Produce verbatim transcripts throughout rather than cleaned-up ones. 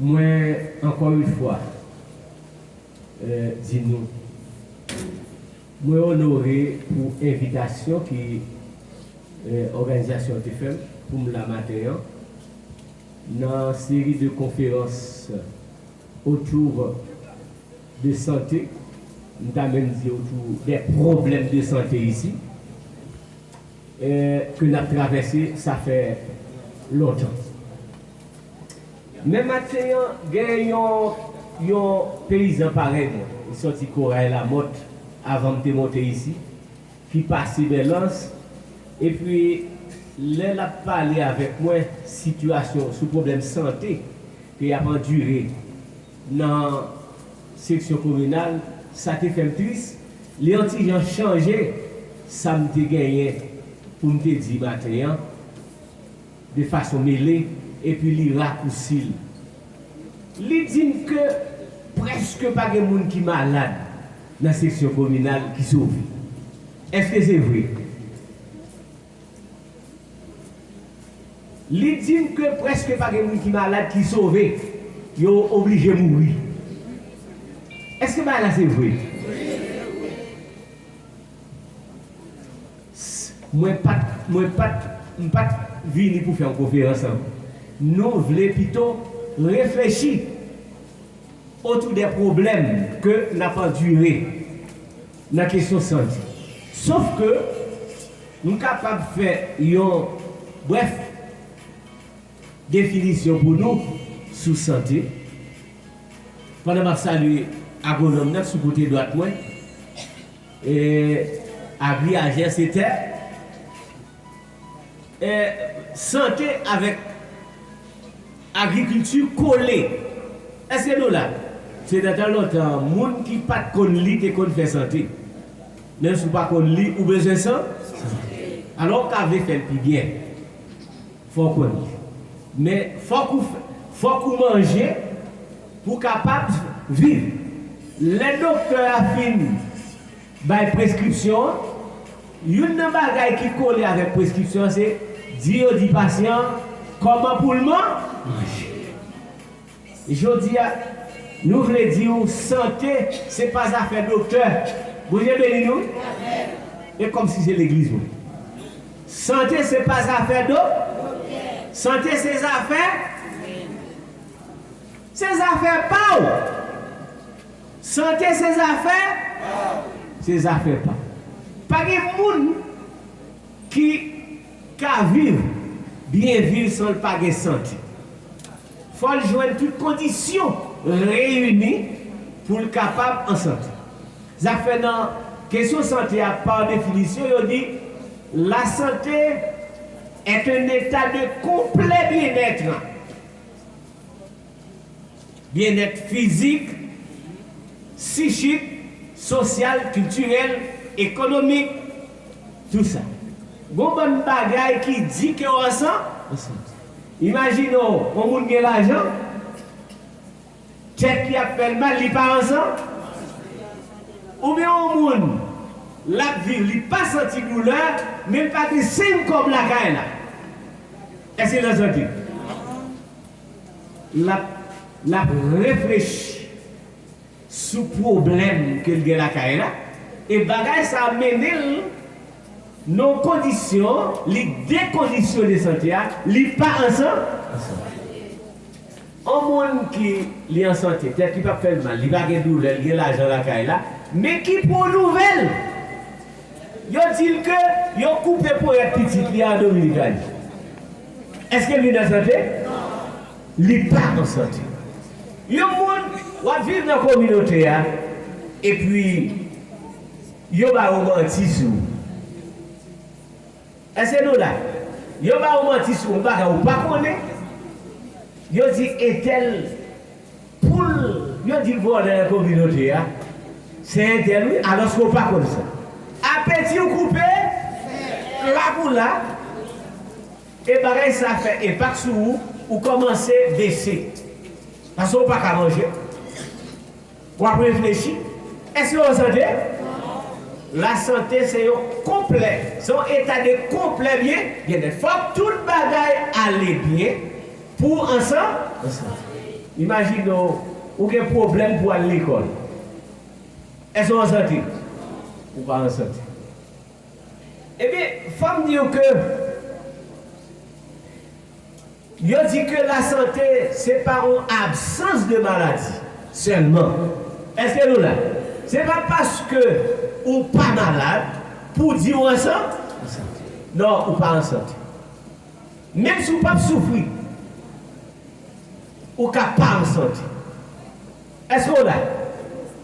Mwen, ankò yon fwa, eh, di nou, mwen onore pou envitasyon ke, eh, òganizasyon an te fè m pou m la maten an, nan seri de konferans autour de santé, m ta menm di autour des problèmes de santé ici, eh, ke n ap travèse, sa fè lontan. Men maten an, gen yon, yon peyizan parèy mwen, li sòti Koray Lamòt, avan m te monte isi, ki pase Bèlans, epi lè l ap pale avèk mwen sitiyasyon sou pwoblèm sante ke y ap andire nan seksyon kominal, sa te fè m tris, li yon ti jan chanje sa m te genyen pou m te di maten an, de fason mele, epi li rakousi l. Li di m ke prèske pa gen moun ki malad nan seksyon kominal ki sove. Èske se vre? Li di m ke prèske pa gen moun ki malad ki sove. Yo oblije mouri. Èske bagay la se vre? S-, mwen pa t, mwen pa t, m pa t vini pou fè yon konferans ankò. Nou vle pito reflechi autour des problèmes ke n ap andire nan kesyon sante. Sof ke m kapab fè yon brèf definisyon pou nou sou sante. Pandan m ap salye agwonòm nan sou kote dwat mwen, e, Agri Ajen se tè, e, sante avèk agrikilti kole. Èske nou la? Se nan tan lontan, moun ki pa t konn li te konn fè sante. Menm si w pa konn li, ou bezwen san-, sante. Alò, w ka vle fè l pi byen. Fòk ou konn li. Men fòk ou fè, fòk ou manje pou w kapab viv. Lè doktè a fin bay preskripsyon an, youn nan bagay ki kole avèk preskripsyon an se di yo di pasyan an kòman pou l man-, manje. Jodi a, nou vle di w, sante se pa zafè doktè. Bondye beni nou. E kòmsi se legliz mwen. Sante se pa zafè do-, sante se zafè, se zafè pa w. Sante se zafè, se zafè pa w. Pa gen moun ki ka viv, byen viv san l pa gen sante. Fò l jwenn tout kondisyon reyini pou l kapab an sante. Sa fè nan kesyon sante a, pa definisyon, yo di, la santé est un état de complet bien-être. Byenèt fizik, sichik, sosyal, kiltirèl, ekonomik, tou sa. Gon bann bagay ki di ke w an san-, an sante. Imajine w, yon moun gen lajan, tèt li ap fè l mal, li pa an san-, oubyen yon moun, l ap viv, li pa santi doulè, men l pa gen senk kòb lakay la. Èske l an sante? L ap, l ap reflechi sou pwoblèm ke l gen lakay la, e bagay sa a mennen l nan yon kondisyon, li dekondisyone sante a, li pa an san-, an sante. Yon moun ki li an sante, tèt li p ap fè l mal, li pa gen doulè, li gen lajan lakay la, men ki pran nouvèl yo di l ke yo koupe ponyèt pitit li a an Dominikani. Èske l vin an sante? Li pa an sante. Yon moun, w ap viv nan kominote a, epi yo ba w manti sou ou. Èske nou la? Yo ba w manti sou yon bagay ou pa konnen. Yo di entèl, pou l, yo di l vòlè nan kominote a, se entèl wi, alòske w pa konn sa. Apeti w koupe, la pou la, e bagay sa fè enpak sou ou, ou kòmanse bese. Paske w pa ka manje. W ap reflechi. Èske w an sante? Lasante se yon konplè, se yon eta de konplè byen, byennèt. Fòk tout bagay ale byen pou w an san-, an sante. Imajine w, ou gen pwoblèm pou al lekòl. Èske w an sante? Ou pa an sante. Ebyen, fò m di w ke yo di ke lasante, se pa yon absans de maladi sèlman. Èske nou la? Se pa paske ou pa malad pou di w an san-, non, ou pa an sante. Menm si w p ap soufri, ou ka pa an sante. Èske w la?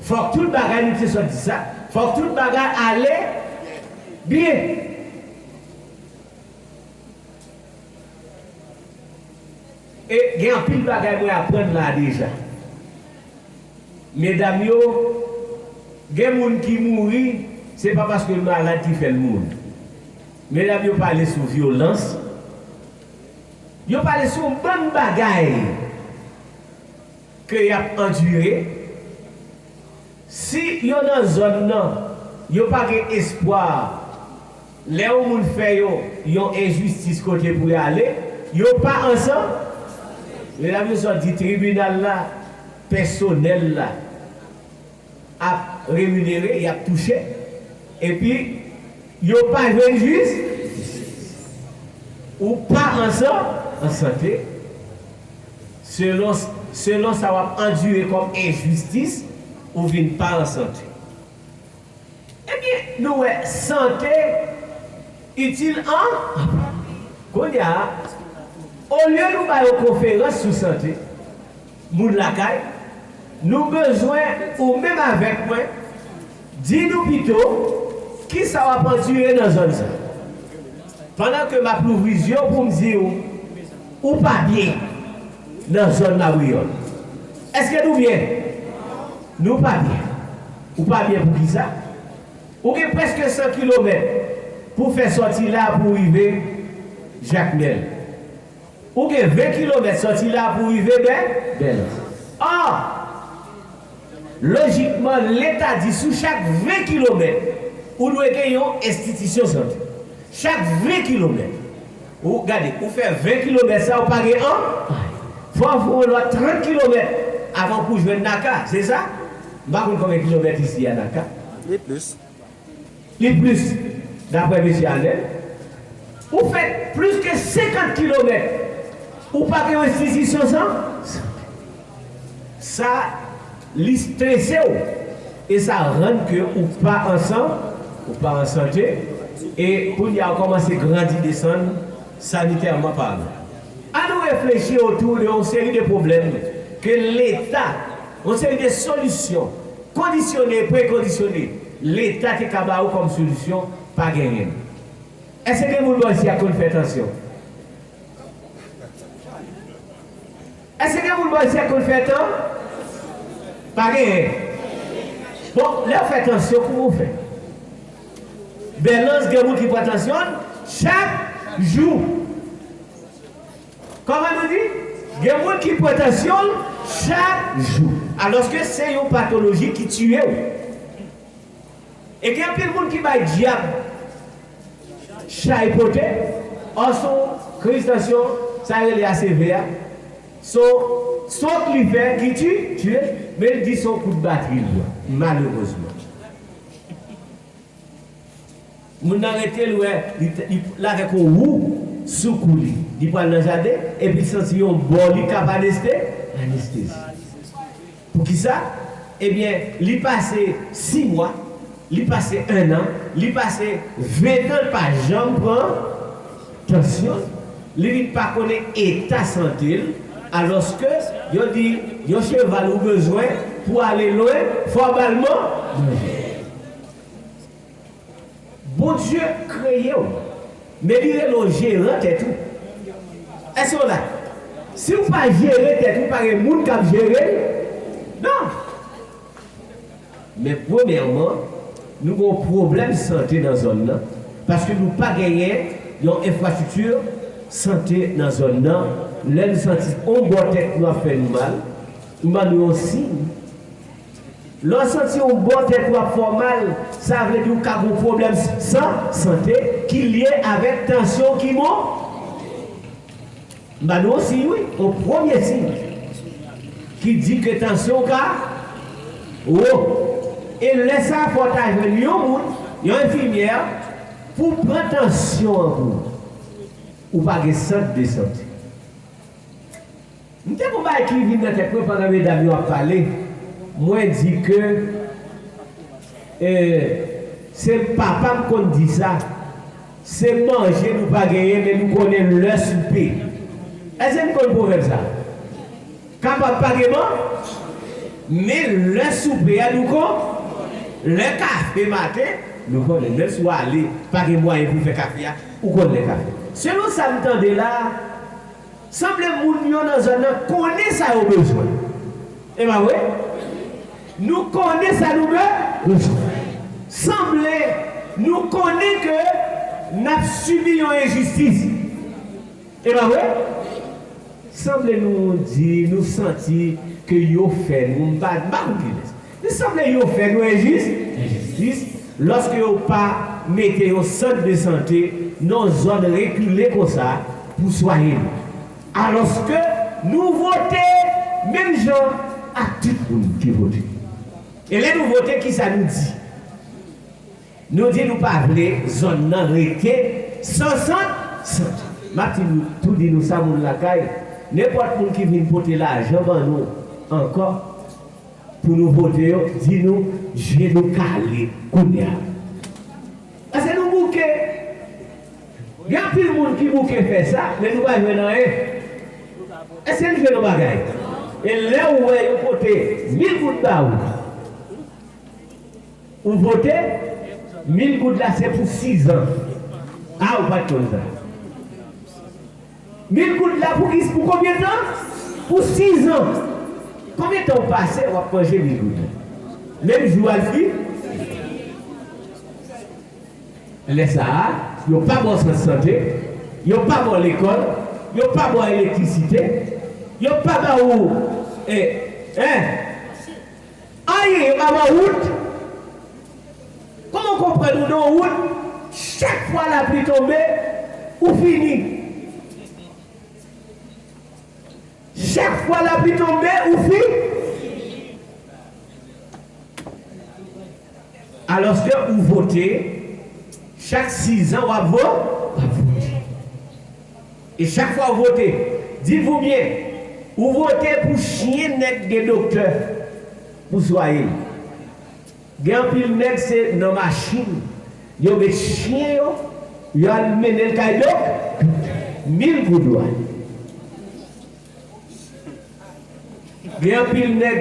Fòk tout bagay, nou te sot di sa, fòk tout bagay ale byen. E gen anpil bagay mwen aprann la deja. Medam yo, gen moun ki mouri, se pa paske l malad ki fè l mouri. Medam yo pale sou vyolans, yo pale sou yon bann bagay ke y ap andire. Si yo nan zòn nan, yo pa gen espwa, lè yon moun fè yo yon enjistis kote pou y ale, yo pa ansanm. Medam yo sot di tribinal la, pèsonèl la ap reminere, y ap touche, epi yo pa jwenn jis, ou pa ansanm, an sante. Selon, selon sa w ap andire kòm enjistis, ou vin pa an sante. Ebyen, nou wè, sante itil an. Kounye a, olye nou ba yo konferans sou sante, moun lakay, nou bezwen, ou menm avèk mwen, di nou pito kisa w ap andire nan zòn sa. Pandan ke m ap louvri zye w pou m di w, ou pa byen nan zòn Labriyòn. Èske nou byen? Nou pa byen. Ou pa byen poukisa? Ou gen prèske san kilomèt pou fè sòti la pou w rive Jakmèl. Ou gen ven kilomèt sòti la pou w rive Bè-, Bèlans. Ò, lojikman, Leta di sou chak ven kilomèt, ou dwe gen yon enstitisyon sante. Chak ven kilomèt. Ou gade, ou fè ven kilomèt sa, ou pa gen an, fò w fè yon lòt trant kilomèt avan pou w jwenn Naka, se sa? M pa konn konbyen kilomèt isi a Naka. Li plis. Li plis, daprè mesye Anèl. Ou fè plis ke senkant kilomèt, ou pa gen yon enstitisyon san-, sa, li strese w. E sa rann ke ou pa ansanm, ou pa an sante. E kounye a, ou kòmanse grandi desann, sanitèman palan. Ann nou reflechi otou de yon seri de pwoblèm ke Leta, yon seri de solisyon kondisyone, prekondisyone, Leta te ka ba ou kòm solisyon, pa genyen. Èske gen moun bò isi a k konn fè tansyon? Èske gen moun bò isi a k konn fè tan? Pa genyen. Bon, lè w fè tansyon, kouman w fè? Bèlans, gen moun ki pran tansyon l chak jou. Kòman nou di? Gen moun ki pran tansyon l chak jou. Alòske se yon patoloji ki tiye w. E gen anpil moun ki bay dyab chay pote, ò, se yon kriz tansyon, sa yo rele A C V a. Se yon strok li fè ki ti-, tiye, men li di se yon kout batri l pran, malerezman. Moun nan rete, l wè, li, li, l avèk yon wou sou kou li. Li pral nan jaden, epi l santi yon bò li k ap aneste-, anestezi. Poukisa? Ebyen, li pase sis mwa, li pase ennan, li pase ven tan, l pa janm pran tansyon l. Li vin pa konnen eta sante l, alòske yo di yon cheval ou bezwen pou ale lwen, fò w ba l man-, manje. Bondye kreye w, men li rele w jeran tèt ou. Èske w la? Si w pa jere tèt ou, pa gen moun k ap jere l. Non. Men premyèman, nou gen yon pwoblèm sante nan zòn nan, paske nou pa genyen yon enfrastrikti sante nan zòn nan. Lè nou santi yon bò tèt nou ap fè nou mal, nou ban nou yon siy. Lè w santi yon bò tèt w ap fè w mal, sa vle di w ka gen yon pwoblèm san-, sante ki lye avèk tansyon ki mon-, m ba nou yon siy, wi, yon premye siy. ki di ke tansyon w ka wo. E lè sa a, fò w ta jwenn yon moun, yon enfimyè, pou pran tansyon an pou ou. Ou pa gen sant de sante. M te gon bagay ki vin nan tèt mwen pandan medam yo ap pale. Mwen di ke, eh, se papa m konn di sa. Se manje nou pa genyen, men nou konnen lè soupe. Èske n konn pwovèb sa? Kapab pa gen man, men lè soupe a nou kon, lè kafe maten, nou konnen. Menm si w ale, pa gen mwayen pou fè kafe a, ou konn lè kafe. Selon sa m tande la, sanble moun yo nan zòn nan konnen sa yo bezwen. E pa vre? Nou konnen sa nou be-, bezwen. Sanble nou konnen ke n ap sibi yon enjistis. E pa vre? Sanble nou di, nou santi ke yo fè nou, m pa, m pa konn kilès. Li sanble yo fè nou enjis-, enjistis lòske yo pa mete yon sant de sante nan yon zòn rekile konsa pou swaye nou. Alòske nou vote menm jan ak tout moun ki vote. E lè nou vote, kisa nou di? Nou di nou pa vle zòn nan rete san sant, sante. M ap di nou, tou di nou sa, moun lakay, nenpòt moun ki vin pote lajan ban nou ankò, pou nou vote yo, di nou, je nou kale kounye a. Èske nou bouke? Gen anpil moun ki bouke fè sa, men nou pa jwenn anyen. Èske n jwenn yon bagay? E lè w wè yo pote mil goud ba ou, ou vote, mil goud la se pou sizan. A, ou pa t konn sa. Mil goud la pou ki, pou konbyen tan? Pou sizan. Konbyen tan w pase w ap manje mil goud la? Menm jou a l fini. Lè sa a, yo pa ba w sant sante, yo pa ba w lekòl, yo pa ba w elektrisite, yo pa ba ou, eh, eh, anyen, yo pa ba w wout. Kòman w konprann ou nan wout, chak fwa lapli tonbe, ou fini? Chak fwa lapli tonbe, ou fi. Alòske ou vote, chak sizan w ap vo-, w ap vote. E chak fwa w vote, dites-vous bien, ou vote pou chen nèg gen doktè pou swaye l. Gen anpil nèg se nan machin yo met chen yo, yo al mennen l kay dok-, mil goud ou a. Gen anpil nèg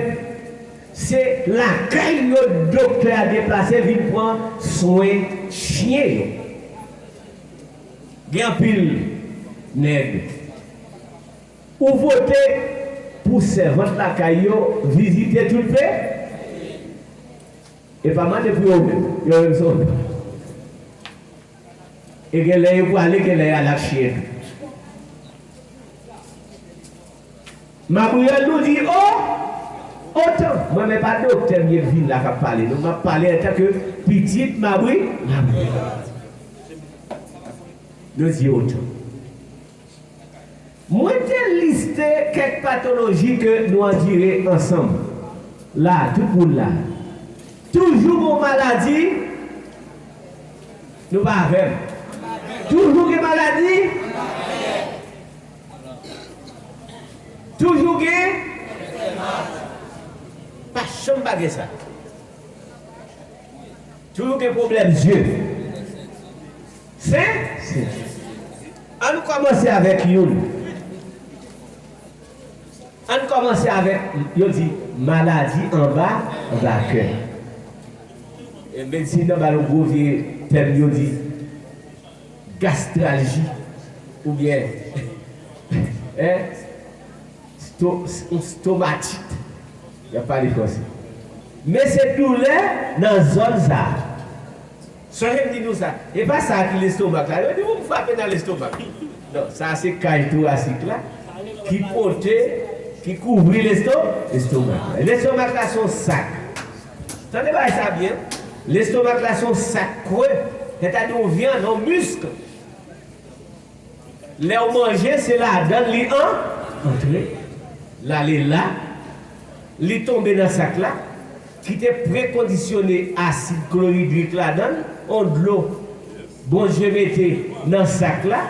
se lakay yo doktè a deplase vin pran swen chen yo. Gen anpil nèg ou vote pou sèvant lakay yo vizite tout pe-, e pa mande pou yo menm, yo menm se yon. E gen lè yo prale, gen lè y al ak chen tou. Mabriyòl nou di, o, otan. Mwen menm pa doktè m ye vin la k ap pale non, m ap pale antanke pitit Mabri-, Mabriyòl. Nou di otan. Mwen te liste kèk patoloji ke nou andire ansanm. La, tout moun la. Toujou gon maladi, nou pa avè m. Toujou gen maladi, toujou gen, pa janm pa gen sa. Toujou gen pwoblèm zye. Sen? Sen. Ann kòmanse avèk youn. Ann kòmanse avèk, yo di, maladi anba, anba kè. E medsin nan ba nou gwo vye tèm, yo di, gastralji, oubyen, en, sto-, yon stomatit. Y ap pale franse. Men se doulè nan zòn sa a. Sonje m di nou sa. E pa sa ki lestomak la. Yo di, ou frape nan lestomak. Non, sa se kaj torasik la ki pote, ki kouvri lesto-, lestomak la. Lestomak la se yon sak. Tande bagay sa byen. Lestomak la se yon sak kre. Sètadi yon vyann, yon misk. Lè w manje, se ladan l li an-, antre. L ale la, Li tonbe nan sak la, ki te prekondisyone asid kloridrik ladan l, yon dlo Bondye mete nan sak la,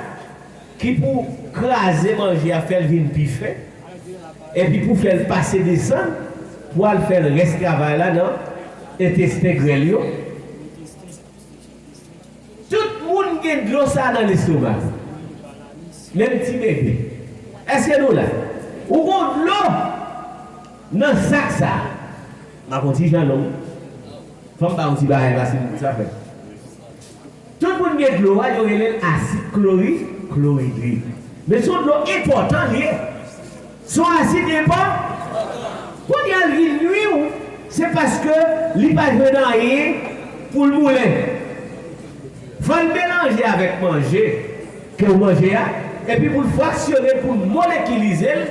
ki pou kraze manje a, fè l vin pi fen, epi pou fè l pase desann, pou al fè l rès travay la nan entesten grèl yo. Tout moun gen dlo sa nan lestomak. Menm ti bebe. Èske nou la? Ou gon dlo nan sak sa. M ap yon ti jan non. Fò m ba yon ti bagay pase moun sa fè. Tout moun gen dlo a, yo rele l asid klori, kloridrik. Men se yon dlo enpòtan li ye. Se yon asid enpòtan. Kounye a l vin nwi w, se paske li pa jwenn anyen pou l moulen. Fò l melanje avèk manje ke w manje a, epi pou l fraksyone l, pou l molekilize l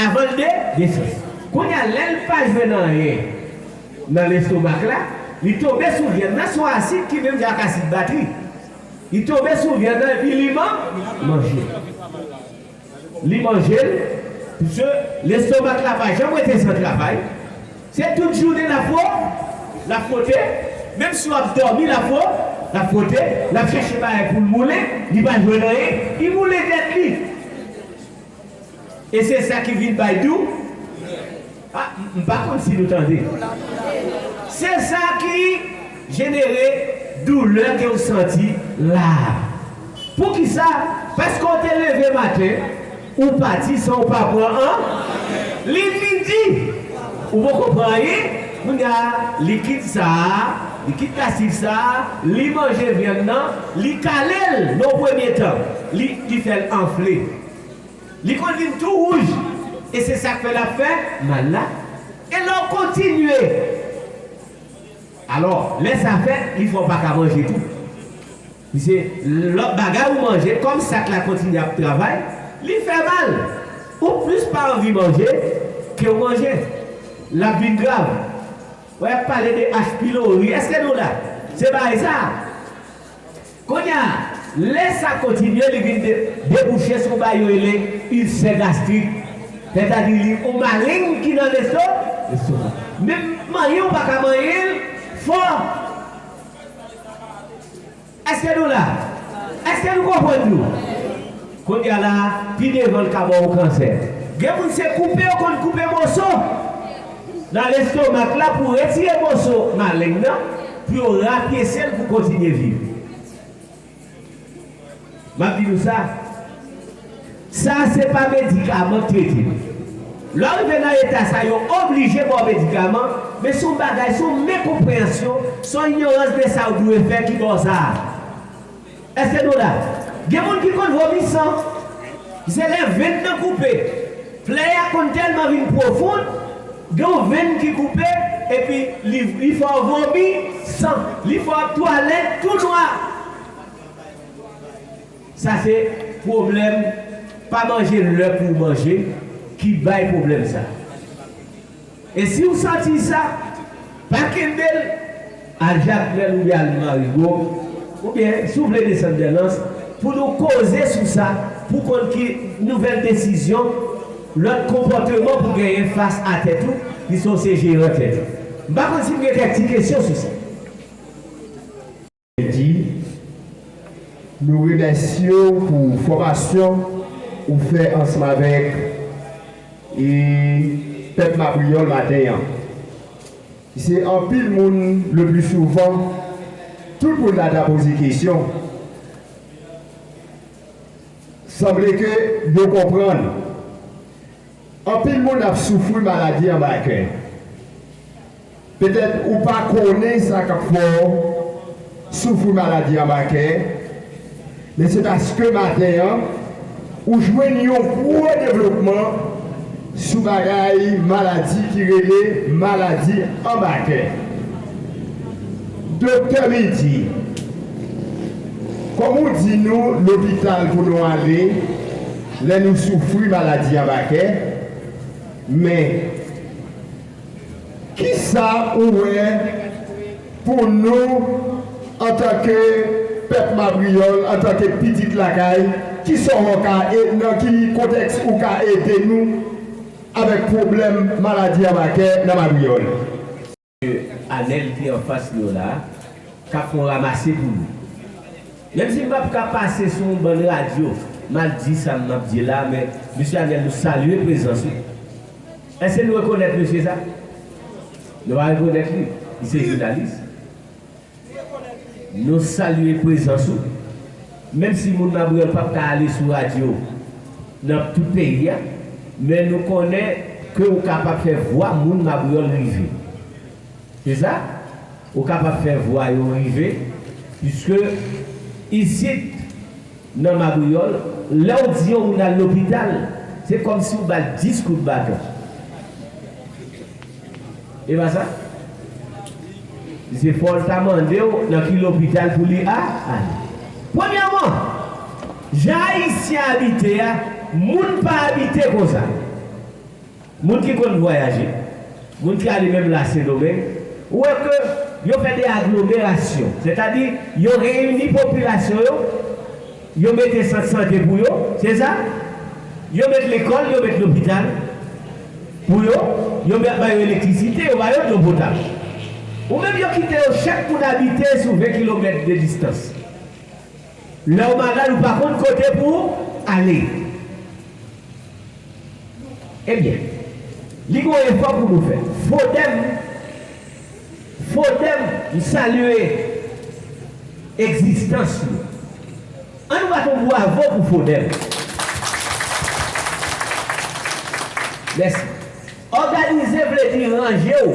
avan l de, desann. Kounye a, lè l pa jwenn anyen nan lestomak la, li tonbe sou vyann nan, se yon asid ki menm jan ak asid batri. Li tonbe sou vyann nan epi li man-, manje. Li manje l, paske lestomak la pa janm rete san travay. Se tout jounen l ap fwo-, l ap fwote. Menm si w ap dòmi, l ap fwo-, l ap fwote. L ap chèche bagay pou l moulen, li pa jwenn anyen, li moulen tèt li. E se sa ki vin bay dou-, a, m, m pa konn si nou tande. Se sa ki jenere doulè ke w santi la a. Poukisa? Paske w te leve maten, ou pati san w pa pran an, li midi, ou poko pran anyen, kounye a, likid sa a, likid gastrik sa a, li manje vyann nan, li kale l nan yon premye tan, li, li fè l anfle. Li konn vin tou wouj, e se sa k fè l ap fè mal la. E lè w kontinye, alò, lè sa fèt, li fè w pa ka manje tou. Paske lòt bagay ou manje, kòm sak la kontinye ap travay, li fè mal. Ou plis pa anvi manje ke w manje. L ap vin grav. Wè, y ap pale de H. pylori. Èske nou la? Se bagay sa a. Kounye a, lè sa kontinye, li vin de-, debouche sou bagay yo rele ilsè gastrik. Sètadi li yon maleng ki nan lesto-, lestomak. Menm manyen w pa ka manyen l fò. Èske nou la? Èske nou konprann nou? Kounye a la, pi devan l ka ba w kansè. Gen moun se koupe yo konn koupe moso nan lestomak la pou retire moso maleng nan, pou yo rapyese l pou kontinye viv. M ap di nou sa. Sa se pa medikaman k trete l. Lè w rive nan eta sa, yo oblije ba w medikaman, men se yon bagay, se yon menkonpreyansyon, se yon inyorans de sa w dwe fè ki ba w sa a. Èske nou la? Gen moun ki konn vomi san. Se lè venn nan koupe. Plè a konn tèlman vin pwofon, gen yon venn ki koupe, epi li, li fè w vomi san. Li fè w ap twalèt tou nwa. Sa se pwoblèm pa manje lè pou w manje ki bay pwoblèm sa. E si w santi sa, pa kenbe l, al Jakmèl oubyen al Marigo, oubyen si w vle desann Dèlans, pou nou koze sou sa, pou konn ki nouvèl desizyon, lòt konpòteman pou genyen fas a tèt ou, piske w se jeran tèt ou. M pa konn si m gen kèk ti kesyon sou sa. Di, nou remèsye w pou fòmasyon ou fè ansanm avèk, e, pèp Mabriyòl maten an. Se anpil moun, le pli souvan, tout moun la ta poze kesyon. Sanble ke yo konprann. Anpil moun ap soufri maladi anba kè. Petèt ou pa konnen sa k ap fè w soufri maladi anba kè, men se paske maten an, ou jwenn yon gwo devlopman sou bagay maladi ki rele maladi anba kè. Doktè Midi, kòm ou di nou lopital pou nou ale lè nou soufri maladi anba kè, men kisa ou wè pou nou antanke pèp Mabriyòl, antanke pitit lakay, kisa w ka e-, nan ki kontèks ou ka ede nou avèk pwoblèm maladi anba kè nan Mabriyòl. Anèl ki anfas nou la, k ap fè yon ramase pou nou. Menm si m p ap ka pase sou yon bann radyo, m al di sa m ap di la, men mesye Anèl, nou salye prezans ou. Èske nou rekonèt mesye sa? Nou pa rekonèt li. Li se jounalis. Nou salye prezans ou. Menm si moun Mabriyòl p ap ka ale sou radyo nan tout peyi a, men nou konnen ke ou kapab fè vwa moun Mabriyòl rive. Se sa? Ou kapab fè vwa yo rive, piske isit, nan Mabriyòl, lè w di yon moun al lopital, se kòmsi w ba l dis kout baton. E pa sa? Se fò l ta mande w nan ki lopital pou li a-, ale. Premyèman, jan Ayisyen abite a, moun pa abite konsa. Moun ki konn vwayaje, moun ki ale menm la Sendomeng, ou wè ke yo fè de aglomerasyon, sètadi yo reyini popilasyon yo, yo mete sant sante pou yo, se sa? Yo met lekòl, yo met lopital pou yo, yo met, ba yo elektrisite, yo ba yo dlo potab. Ou menm yo kite yo chak moun abite sou ven kilomèt de distans. Lè w malad, ou pa konn kote pou w ale. Ebyen, li gon efò pou nou fè. Fodèm, Fodèm, m salye egzistans nou. Ann bat yon bwavo pou Fodèm. Mèsi. Òganize vle di ranje w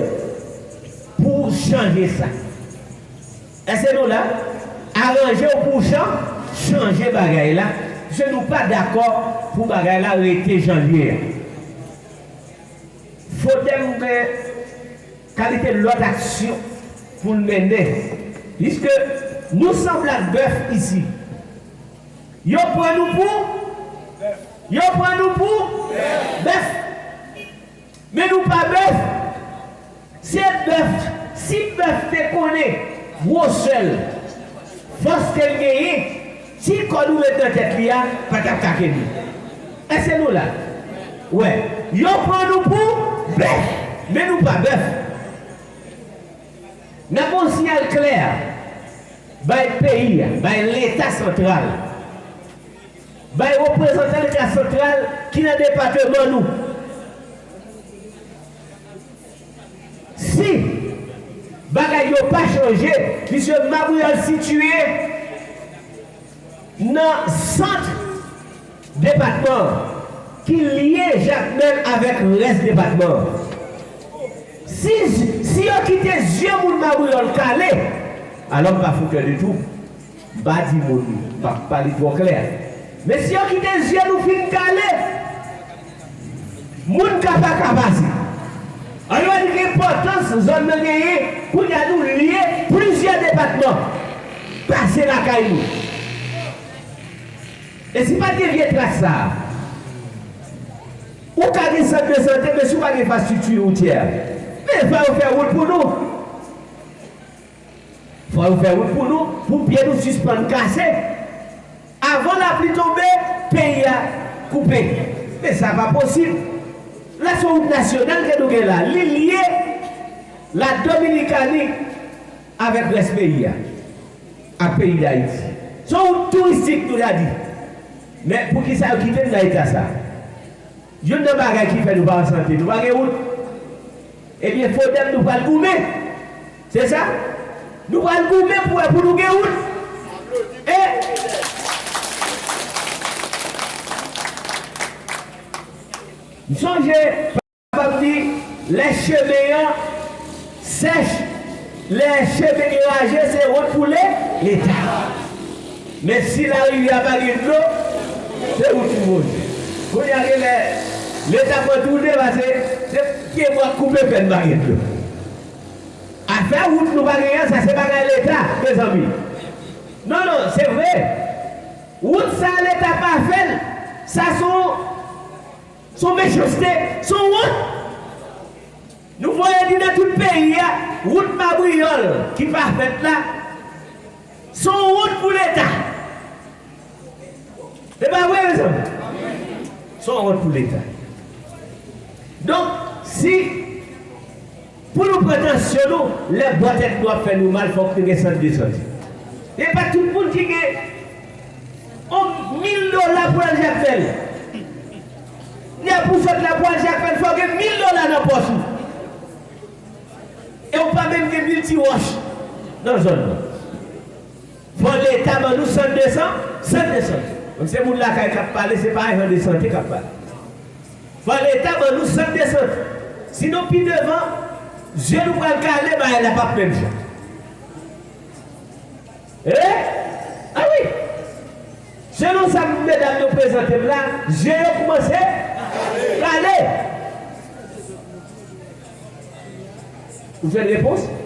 pou w chanje sa. Èske nou la? Aranje w pou w chan-, chanje bagay la, piske nou pa dakò pou bagay la rete jan l ye a. Fodèm gen kalite lòt aksyon pou l mennen, piske nou sanble ak bèf isi. Yo pran nou pou, yo pran nou pou bèf. Men nou pa bèf. Se bèf, si bèf te konnen gwosè l, fòs ke l genyen, ti kòd ou met nan tèt li a pa t ap ka kenbe. Èske nou la? Wè, yo pran nou pou bèf, men nou pa bèf. N ap ba w yon siyal klè bay peyi a, bay Leta santral, bay reprezantan Leta santral ki nan depatman nou. Si bagay yo pa chanje, piske Mabriyòl sitiye nan sant depatman an, ki lye Jakmèl avèk rès depatman an. Si, si yo kite zye moun Mabriyòl kale, alò m pa foutè ditou. M pa di moun, m pa pale twò klè. Men si yo kite zye nou fin kale, moun ka pa ka pase. Ann wè ki enpòtans zòn nan genyen, kounye a nou lye plizyè depatman. Pase lakay nou. E si pa t gen vye trak sa a, ou ka gen sant de sante, men si w pa gen enfrastrikti woutyè, men fò yo fè wout pou nou. Fò yo fè wout pou nou, pou pye nou sispann kase. Avan lapli tonbe, peyi a koupe. Men sa pa posib. La se yon wout nasyonal ke nou gen la. Li lye la Dominikani avèk rès peyi a, ak peyi Dayiti. Se yon wout touristik nou ta di. Men poukisa yo kite n nan eta sa? Youn nan bagay ki fè nou pa an sante, nou pa gen wout. Ebyen, Fodèm nou pral goumen. Se sa? Nou pral goumen pou wè pou nou gen wout. E m sonje, papa m di, lè chemen an sèch, lè chemen an raje, se wont pou Le-, Leta. Men si larivyè a pa gen dlo, se wout pou Bondye. Kounye a, genlè, Leta pran tounen, paske se pye bwa k koupe fè n pa gen dlo. Afè wout nou pa genyen an, sa se bagay Leta, mezanmi. Non, non, se vre. Wout sa Leta pa fè l, sa se yon, se yon mechanste, se yon wont. Nou voye di nan tout peyi a, wout Mabriyòl ki pa fèt la, se yon wont pou Leta. Se pa vre, mezanmi? Se yon wont pou Leta. Donk, si pou nou pran tansyon nou, lè bò tèt nou ap fè nou mal, fòk nou gen sant de sante. E pa tout moun ki gen yon mil dola pou al Jakmèl. Lè pou sot la pou al Jakmèl, fòk gen mil dola nan pòch ou. E ou pa menm gen mil ti wòch nan zòn nan. Fò Leta ban nou sant de san, sant de sante. Menm se moun lakay k ap pale, se pa ajan de sante k ap pale. Fò Leta ban nou sant de sante. Sinon, pi devan, je nou pral kale, bagay la p ap menm jan. E? A wi! Selon sa medam yo prezante m la, je yo koumanse kale. Ou jwenn repons?